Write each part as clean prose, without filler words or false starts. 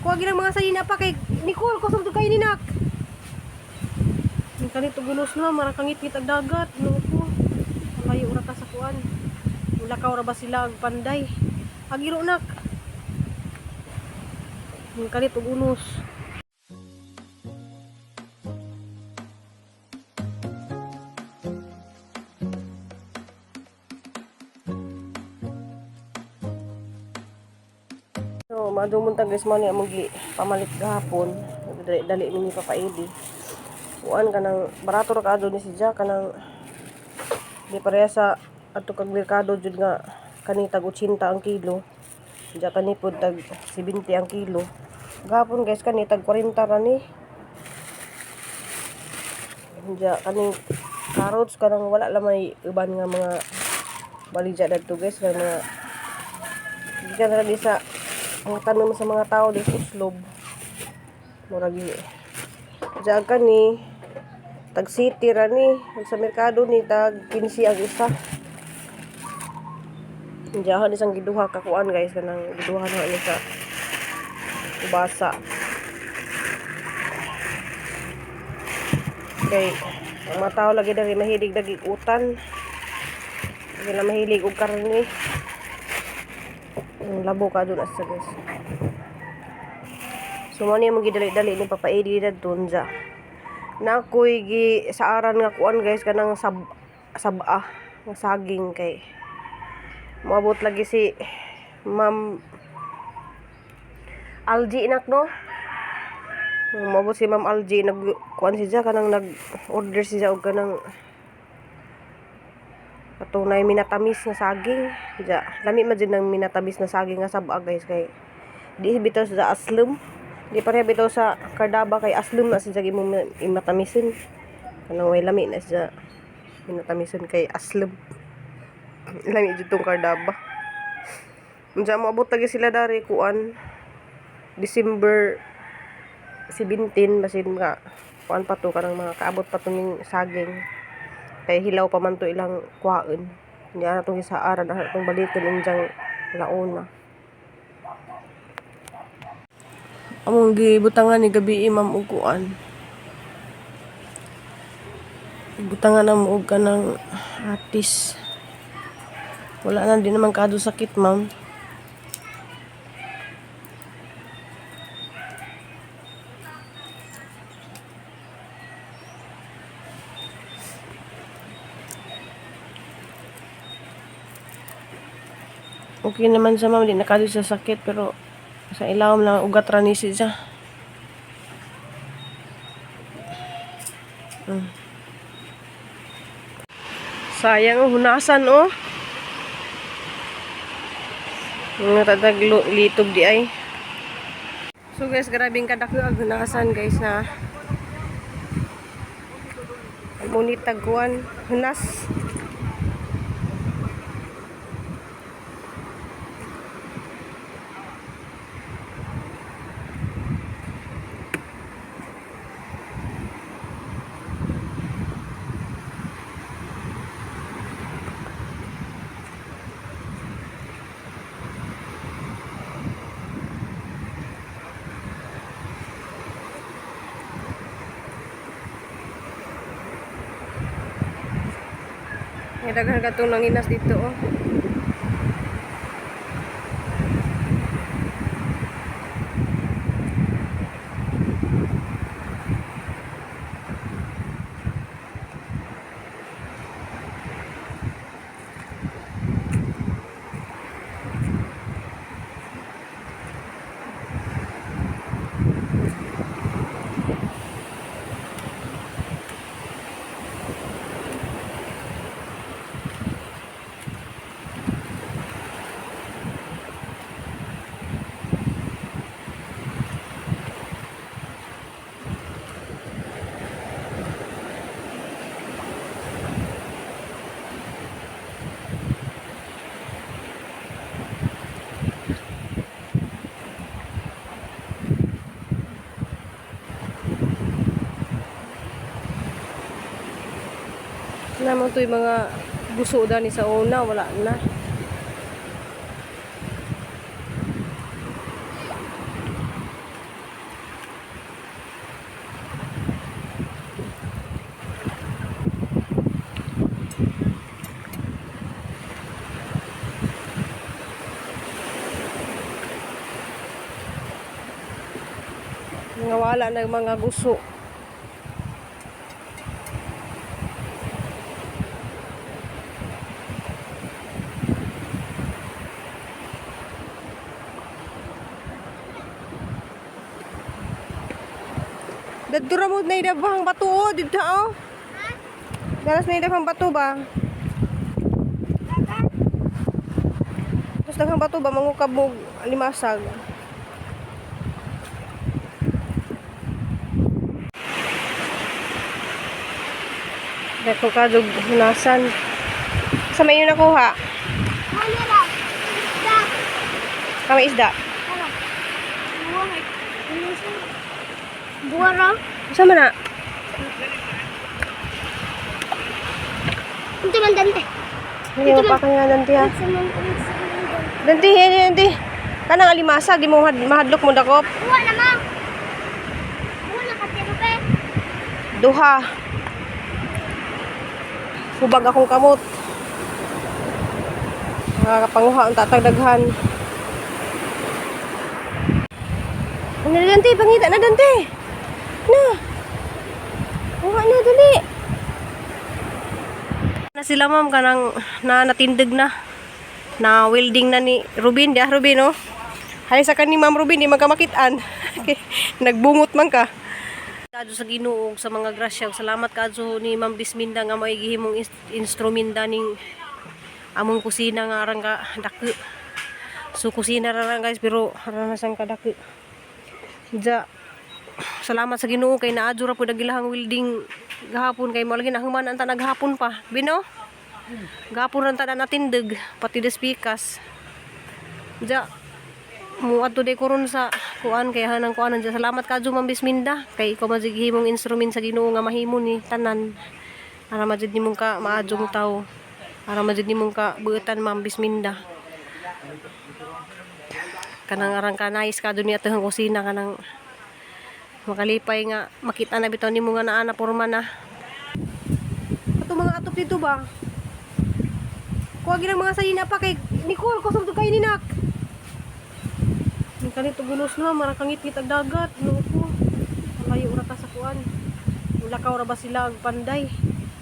Kuha ginang mga salina pa kay Nicole, kusog to kay ni nak. Ning kanito gunos na mara kangit-ngit ang dagat. No ko. Layo ra ta sa kuan. Mulakaw ra ba sila ang panday. Agiro nak. Ning kanito gunos. So, madumon ta guys mo ni among gi pamalit gahapon. Dali dali mi ni Papa Edi. Kuan kanang barato ra kaadto ni si Jack kanang di pareha sa adto kag merkado jud nga kani tag 80 ang kilo. Diya kani pud tag 70 ang kilo. Gahapon guys kani tag 40 ra ni. Diya kaning carrots kanang wala la may uban nga mga balidya dadto guys nga mga gikan ra di sa mga tanom sa mga tao di sa uslob. Murag diya kani tag city ra ni. Ug sa merkado ni tag 15 ang isa. Diya ni sang giduha ka kuan guys kanang giduha na ni sa basa. Kay ang mga tao lagi diri mahilig lagi utan. Sila mahilig og karne. Ang labo ka doon asa guys. So mo ni among gidali-dali ni Papa Edi dadto unja. Na ako'y gi saaran nga kuan guys kanang sab-a nga saging kay moabot lagi si Ma'am Algie nak no. Moabot si Ma'am Algie nag kuan siya kanang nag order siya og kanang atong nay minatamis nga saging. Ja, lami man jud nang minatamis na saging nga sab-a guys kay di bitaw sa aslum. Di pareha bitaw sa Cardaba kay aslum na siya imong imatamisin. Kanang way lami na siya minatamisin kay aslum. Lami jud tong Cardaba. Unsa moabot lagi sila dari kuan December 17 basin nga kuan pa to kanang mga kaabot pa to ning saging. Kay hilaw pa man to ilang kuhaon. Niya na tong isaaran na tong baliton injang launa. Among gibutangan ni gabi ma'am og kuan. Gibutangan namo og kanang atis. Wala na di naman kaado sakit ma'am. Okay naman siya ma'am, di na kaado siya sakit pero sa ilawom lang ugat ra ni siya. Sayang oh, hunasan oh. Mga tatag litob di ay. So guys, grabing kadako ang hunasan guys na. Ngunit tagkuan, hunas. May daghan katong nanginas dito oh. Naman to yung mga guso dani sa una, wala na. Nga wala na mga guso. Dadto ra mo na idabang bato oh, didto oh. Daras na idabang bato ba? Tapos daghang bato ba mangukab mo limasag. Dako ka dug hunasan. Sa may inyo nakuha? Ano lang? Isda. Kami isda. Ano? Buwara. Sa man na? Ito man dante. Hindi mo pa kanya danti ha. Ito man dante. Danti, yan, danti. Kanang alimasag, di mo mahadlok mo dakop. Buwa na ma. Buwa na katiro pe. Duha. Hubag akong kamot. Nakakapanguha ang tatagdaghan. Ano na dante? Pangita na dante. Na. Kuha na dali. Na sila ma'am kanang na natindig na. Na welding na ni Rubin, di ah, Rubin oh. Hay sa kani Ma'am Rubin di man ka makitaan. Nagbungot man ka. Kadyo sa Ginoo ug sa mga grasya ug salamat kadyo ni Ma'am Bisminda nga may gihimong instrumenta ning among kusina nga arang ka dako. So kusina ra lang guys pero ara na siyang kadako. Ja, salamat sa Ginoo kay naadyo ra pud ang ilahang welding gahapon kay mo lagi nahuman ang tanag hapon pa. Bino? Gahapon ra tanan natindig pati despikas. Ja, muadto day ko ron sa kuan kay hanang kuanan dyan. Salamat kadyo Ma'am Bisminda kay ikaw man jud gihimong instrument sa Ginoo nga mahimo ni tanan. Ara man jud nimong ka maadyong tawo. Ara man jud nimong ka buutan Ma'am Bisminda. Kanang arang kanais kadyo ni atong kusina kanang makalipay nga makita na bitaw nimo nga naa na porma na. Ato mga atop dito ba? Kuha ginang mga salina pa kay Nicole kusog to kay ni nak. Ang kanito gunos na, marakangit-ngit ang dagat. No ko. Malayo ra ta sa kuan. Mulakaw ra ba sila ang panday?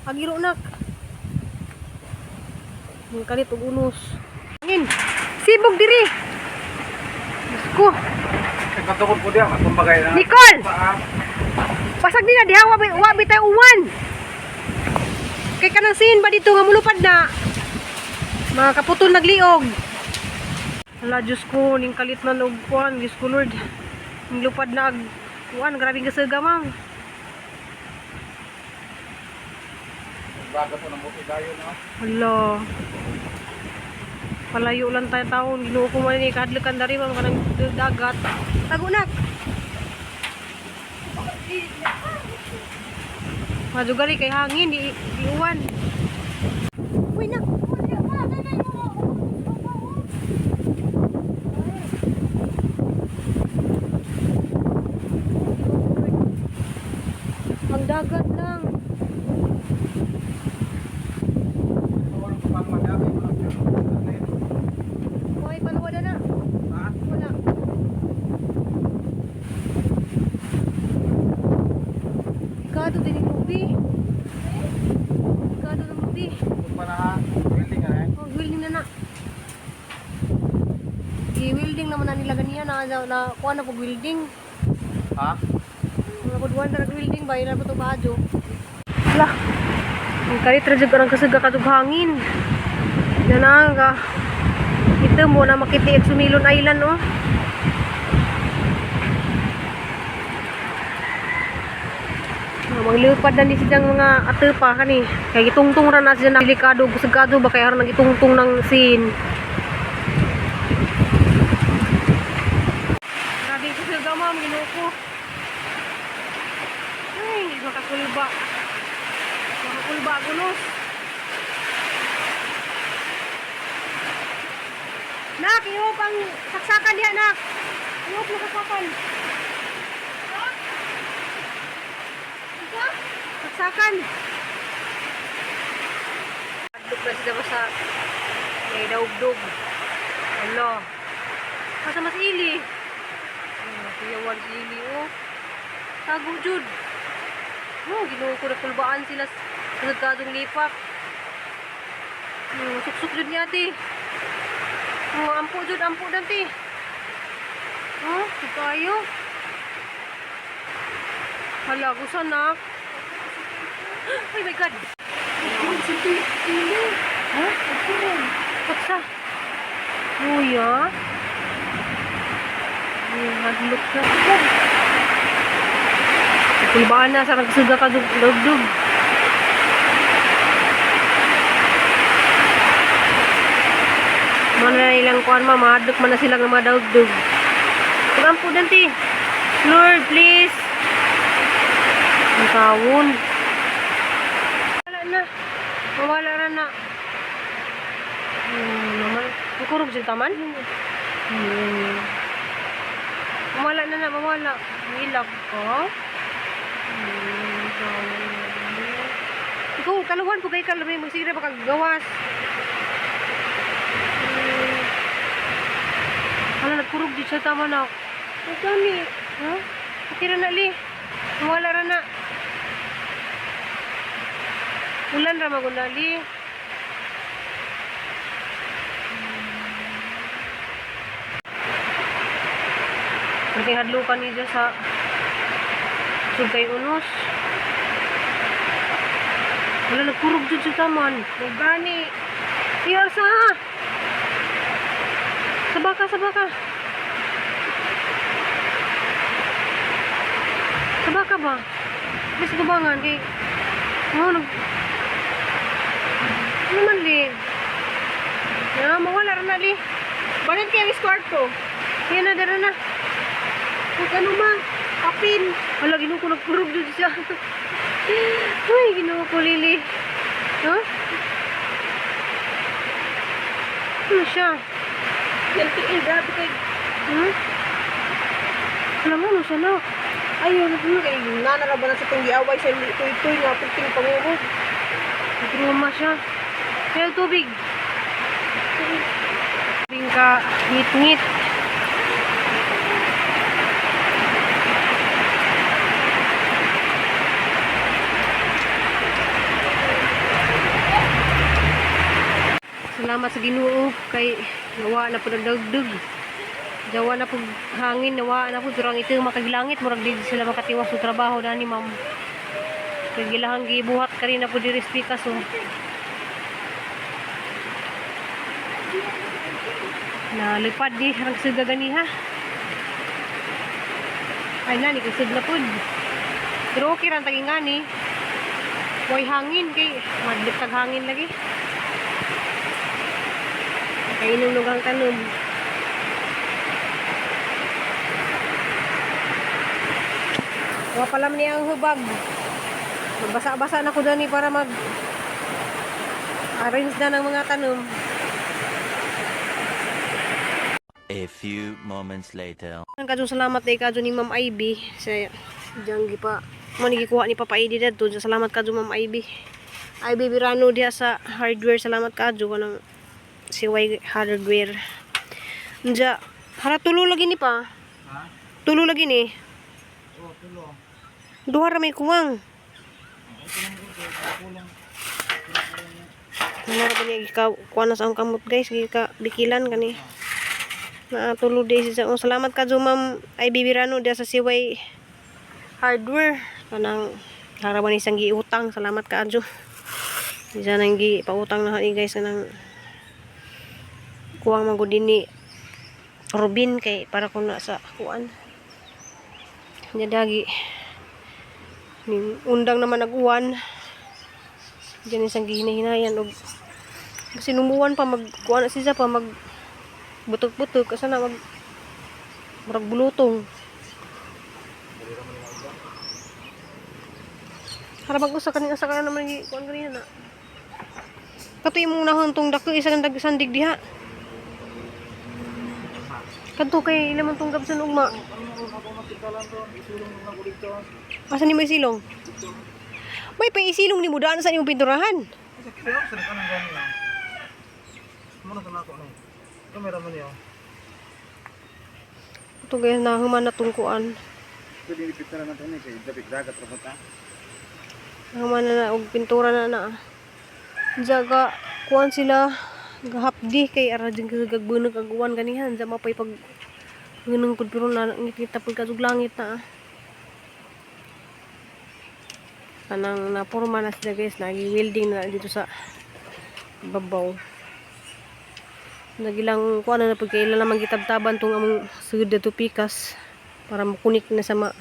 Agiro nak. Ang kanito gunos. Angin. Sibog diri. Diyos ko. Nagkatukod po diyan, kumbagay na. Nicole! Ah, Pasag din na diha wa wa bitay uwan. Kay kanang sin ba dito nga mulupad na. Mga kaputol nagliog. Hala Diyos ko ning kalit man og kuan, Diyos ko Lord. Ning lupad na ag kuan, grabe ka ma'am. Baga po ng buti tayo, no? Hala. Palayo lang tayo taon. Ginoo ko man ni kadlukan dari ma'am kanang dagat. Tagunak. Madugari kay hangin di, di uwan. Uy nak. Ang dagat lang. Walang pangmadami, walang internet. Hoy, paluwada na. Ha? Wala. Delikado din yung lubi. Delikado ng lubi. Kung pa na ha, building eh. Oh, welding na na. I-welding naman na nila ganiya na, na, na kuha na po welding. Ha? Mga kudwan na nag-welding ba, ilan po ito bajo. Lah, ang kalit ra jud arang kasaga katug hangin. Yan ang ka. Ito mo na makiti ang Sumilon Island oh. Ah, maglupad na ni silang mga atepa kani. Kay gitungtong ra na sila na delikado gusagado ba kay aron nagitungtong ng sin. Grabe ko sa ma'am, Ginoo ko. Ay, makakulba. Makakulba gunos. Nak, ihop ang saksakan diha, nak. Ihop ang saksakan. Saksakan. Adlok na sila ba sa may daugdog. Ala. Asa mas ili? Ay, kuyawan si ili, oh. Tago jud. Oh, Ginoo ko, nakulbaan sila sa kadong lipak. Suksok jud ni ate. Oh, ampo jud, ampo dante. Oh, kayo. Hala, gusto na. Ay my God. Ha? Paksa. Kuya. Ay, hadlok siya. Kulbaan na sa nagsuga ka dugdug. Mana na ilang kuan ma, mahadlok man na sila ng mga dugdug. Pagampo dante. Lord, please. Ang tawon. Wala na. Mawala na na. Naman. Ang kurog siya taman? Mawala na na, mawala. Hilak ko. Tawon. Ikaw, kaluhan po kay kalami. Magsigira pa kagawas. Hala, nagkurog di siya tama na. Ang gani. Ha? Okay ra na, Li. Mawala ra na. Ulan ra maguna, Li. Making hadlukan ni dyan sa sugay unos. Wala, nagkurog dyan sa taman. Gani. Iya, sa! Sabaka, sabaka. Sabaka ba? Mas gubangan kay... Oh, nag... Ano man, Li? Ya, mawala ra na, Li. Bakit kaya is kwarto? Yan na, dara na. Kung ano ma? Kapin. Wala, ginoo ko, nagkurog dyan siya. Uy, ginoo ko, Lily. Huh? Ano siya? Yan tiil, grabe kay. Alam mo, ano siya na? Ayun, ano kay nana ra ba na sa itong giaway sa tuy-tuy nga puting pangurog. Nagtruma siya. Kaya tubig. Tubig ka, ngit-ngit. Salamat sa Ginoo kay nawa na po nagdagdag. Jawa na po hangin, nawa na po durang ito makagilangit murag di sila makatiwas sa trabaho dani ma'am. Kay gilahang gibuhat kari na po diri pikas oh. Nalipad di harang suga gani ha. Ay na ni kusog na pud. Pero okay ra ang tagingan ni. Way hangin kay madlip tag hangin lagi. Kay inom ang tanom. Wa pala man niya ang hubag. Magbasa-basa na ko dani para mag arrange na ng mga tanom. A few moments later. Ang kadyo salamat kay kadyo ni Ma'am Ivy sa diyang gipa mo ni gikuha ni Papa Edi dadto. Salamat kadyo Ma'am Ivy. Ivy Birano diha sa hardware, salamat kadyo kanang siway hardware. Nja, hara tulo lagi ni pa. Ha? Tulo lagi ni. Oh, tulo. Duha ra may kuwang. Ano ra ba niya gika kuha na sa akong kamot guys, gika bikilan kani. Na tulo days siya. Oh, salamat ka Ma'am Ivy Birano diha sa Siway Hardware. Kanang harapan isang giutang. Salamat ka adyo. Isa nang gi pautang na ni guys kanang kuwang man gud dinhi Robin kay para ko na sa kuan. Nya dagi. Ning undang naman nag-uwan. Diyan isang gihinahinayan og kasi numuwan pa mag kuan na siya pa mag butok-butok asa na mag murag bulutong. Harabag usa kaning asa ka na naman gi kuan ganiya na. Kato imong nahon tong dako isa kang sandig diha. Kadto kay ila man tong gabsan ugma. Ano ako makitalan to? Isulong na ko dito. Asa ni may silong? May pa isilong ni mo daan sa imong pinturahan. Sa kaya sa kanang gani ah. Muna sa nako ni. Kamera man niyo. Ito guys, nahuman na tungkuan. Pwede ni pintura na to ni kay dapit dagat ra ta. Ang man na og pintura na na. Jaga kuan sila gahapdi kay ara jud kagagbunag ag uwan ganihan sa mapay pag hunong pud pero na ngitngita pud kadug langit na. Kanang naporma na sila guys, nagi welding na dito sa babaw. Nagilang kuan na pud kay ila naman gitabtaban tong among sugod dito pikas para makunik na sa ma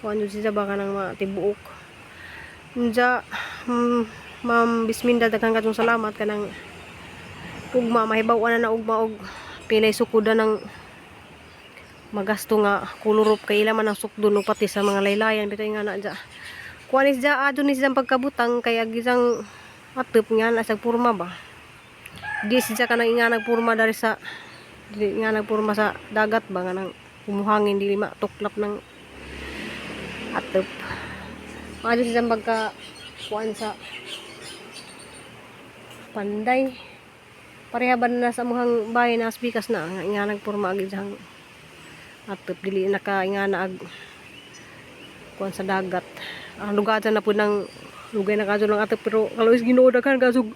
kuan jud sila baka nang matibuok. Unja, Ma'am Bisminda, daghan katong salamat kanang ugma mahibaw na na ugma og pilay sukuda ng magasto nga kulurop kay ila man ang sukdon ug pati sa mga laylayan bitaw nga na dya. Kuan is dya adto ni siyang pagkabutang kay ag isang atop nga na sa purma ba. Di siya kanang nga nagpurma dari sa di nga nagpurma sa dagat ba nga nang umuhangin dili matuklap ng atop. Maadyo siya magka kuan sa Panday. Pareha ba na sa muhang bahay na spikas na nga nga nagpurma ag isang atop dili naka nga na ag kuan sa dagat. Ang lugar na po ng lugay na kadto ng atop pero kalois Ginoo daghan kasug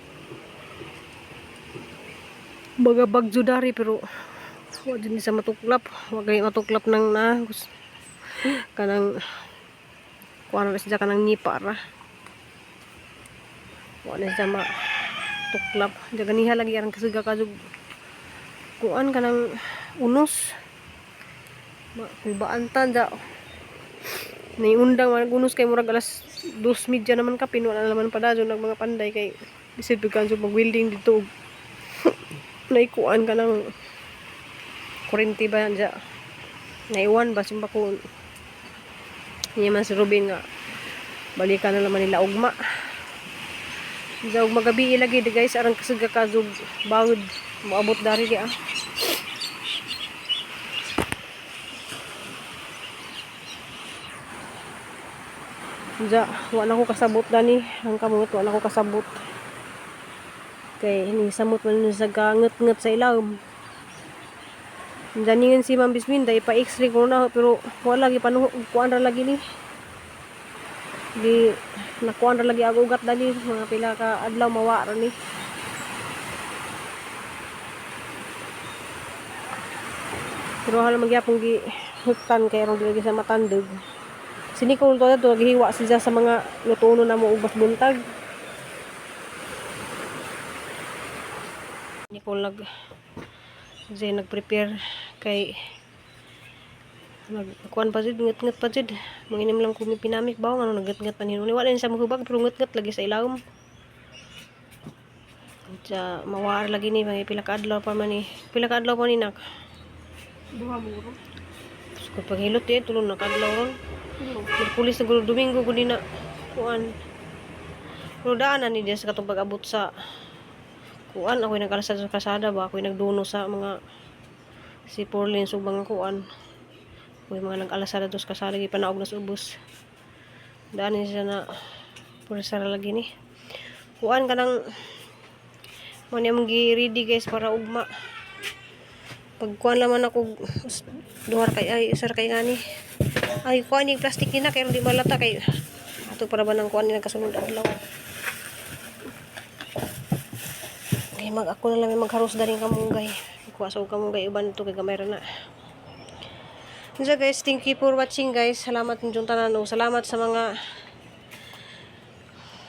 mga bagyo dari pero wa din sa matuklap, wa gani matuklap ng na kanang kuan na siya kanang nipa ra. Wa na siya ma tuklap. Jaganiha lagi arang kasuga kasug kuan kanang unos. Ma kulbaan ta da. Naiundang man unos kay murag alas 2:30 naman kapin wala na naman pa dayon nag mga panday kay bisig pud kanso mag welding dito og naikuan ka ng kuryente ba dya. Naiwan ba simba ko niya man si Ruben nga balikan na naman nila ugma. Sa ugma gabi ilagi di guys arang kasig kazug bawod moabot dari di ah. Diya, wala ko kasabot dani. Ang kamot, wala ko kasabot. Kay ni samot man ni sa ganget-nget sa ilawom. Diyan ningon si Ma'am Bisminda, ipa-x-ray ko na pero wala lagi panuho, kuan ra lagi ni. Di nakuan ra lagi ako ugat dani mga pila ka adlaw mawa ra ni. Pero hala magyapon gi huktan kay aron di lagi sa matandog. Si Nicole to to gihiwa siya sa mga lutuno na mo ubas buntag. Nicole nag siya nag-prepare kay nagkuan pa jud nget-nget pa jud manginim lang kumi pinamik ba ano nagnget-nget pa nino wala ni sa mahubag pero nget-nget lagi sa ilawom. Sa mawar lagi ni mga pila ka adlaw pa man ni pila ka adlaw pa ni nak. Duha muro. Ko paghilot eh tulong na kadlaw ron. Merkulis siguro Domingo gud na kuan. Pero daan na ni diya sa katong pag-abot sa kuan ako'y nagkalasad sa kasada ba ako'y nagduno sa mga si Porlin ug mga kuan. Ako'y mga nag-alasada to sa kasada gipanaog na sa ubos. Daan ni siya na pursa ra lagi ni. Kuan kanang mo niya mong gi-ready guys para ugma. Pagkuan laman ako duha ra kay ay usar kay ngani. Ay kuan yung plastic ni na kay di malata kay ato para ba nang kuan ni nagkasunod adlaw. Kay mag ako na lang may magharos daring kamunggay. Kuha sa og kamunggay uban to kay gamay ra na. So guys, thank you for watching guys. Salamat ninyong tanan ug salamat sa mga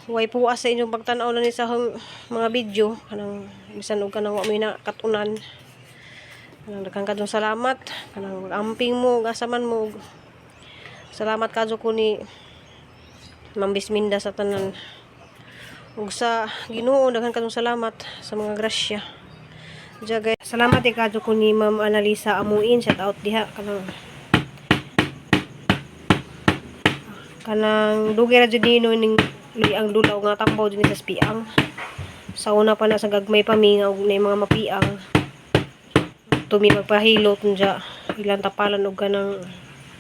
way puas sa inyong pagtan-aw na ni sa akong mga video kanang bisan og kanang wa mi na katunan. Kanang daghan kadtong salamat kanang amping mo ug asa man mo ug salamat kadto ko ni Ma'am Bisminda sa tanan ug sa Ginoo daghan kadtong salamat sa mga grasya. Diya, guys. Salamat eh kadto ko ni Ma'am Analisa Amuin, shout out diha kanang kanang dugay ra jud nino ning ang dulaw nga tambaw jud ni sa spiang. Sa una pa na sa gagmay pa mi nga og na mga mapiang. Tumi magpahilot unja ilang tapalan og kanang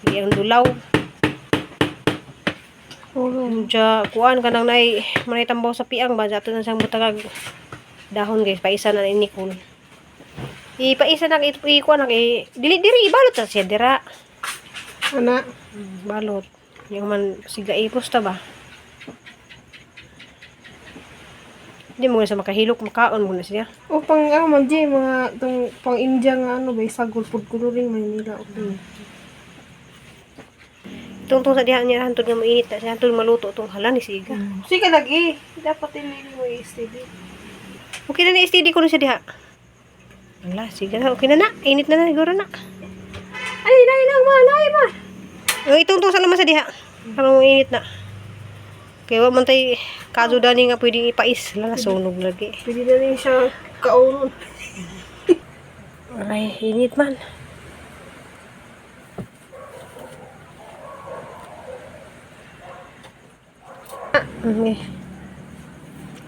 ang dulaw. Unja kuan kanang nay manay tambaw sa piang ba ato na siyang butangag dahon guys paisa na ni Nicole. Ipaisa na ikuan na kay dili diri ibalot sa siya dira. Ana. Balot. Yung man siga ipos ta ba? Hindi mo na sa makahilok, makaon mo na siya. O pang ah, man di, mga tong pang India nga ano ba sagol pud coloring Maynila okay. Tungtong sa diha niya hantod nga mainit na siya hantod maluto tong hala ni siga. Sige lagi. Dapat hindi mo i-steady. Okay na na steady ko na siya diha. Hala, siga na. Okay na na. Init na na siguro na. Ay, nay lang ma, nay ma. O, itungtong sa naman sa diha. Parang init na. Kaya wa man tay kadyo dani nga pwedeng ipais. Hala, sunog lagi. Pwede na rin siya kaunon. Aray, init man. Okay.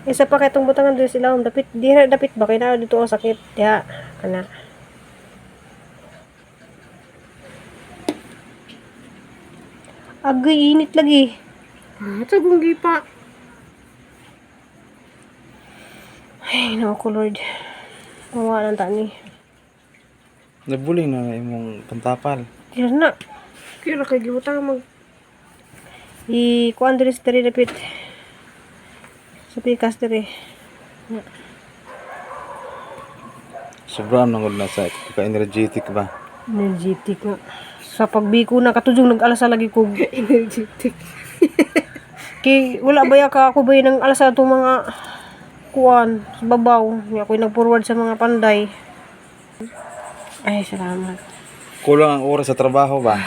Isa pa kay itong butangan doon sila. Dapit, di na dapit ba? Kaya na dito ang sakit. Diha, kana. Agay, init lagi. Ah, ito kung gipa. Ay, naku, Lord. Mawa ng tani. Nabuling na imong pantapal. Diha na. Kaya na kay gibutang mag I kuan diri sa diri dapit. Sa pikas diri. Sobrang nangod na sa ka-energetic ba? Energetic nga. Sa pagbiko na katujong nag-alasa lagi ko. Energetic. Kay wala ba ka ako ba nang alasa itong mga kuan sa babaw. Nga ako'y nag-forward sa mga panday. Ay, salamat. Kulang ang oras sa trabaho ba?